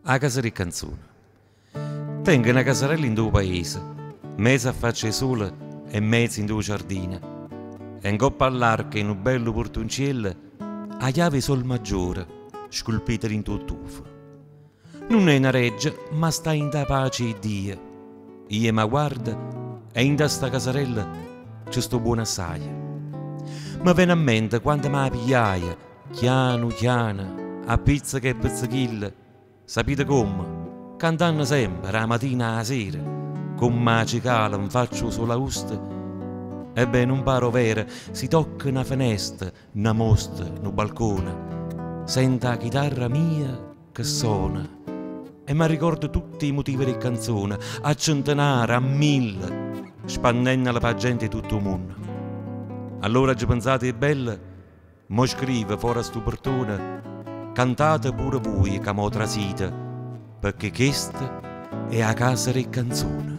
'A casa d' 'e canzone. Tengo na casarella 'int' 'o paese, meza a faccia 'e sole e meza 'int' 'o ciardino. E 'ncopp' a ll'arco 'e nu bello purtunciello 'a chiave 'e sol maggiore sculpita dint' 'o tufo. Nun è na reggia, ma sta 'int' 'a pace 'e Dio. Io m' 'a guardo e 'int' a sta casarella ce sto buono assaje. Me vene a mente quando m' 'a pigliaje, chianu chiano, a pizzeca e pezzechillo, Sapite comme? Cantanno sempe, d' 'a matina â sera, comm' 'a cicala 'nfaccia 'o sole 'austo. Ebbè, nun pare overo, si tocco na fenesta, na mosta, nu balcone, sento 'a chitarra mia che sona e m'arricordo tutt' 'e mutive d' 'e ccanzone, a centenare, a mille, spannennole p' 'a gente 'e tutt' 'o munno. Allora aggio penzato 'e bello Mo scrivo fora stu pertone, cantate pure vuje ca mo trasite, pecché chesta è 'a casa d' 'e canzone.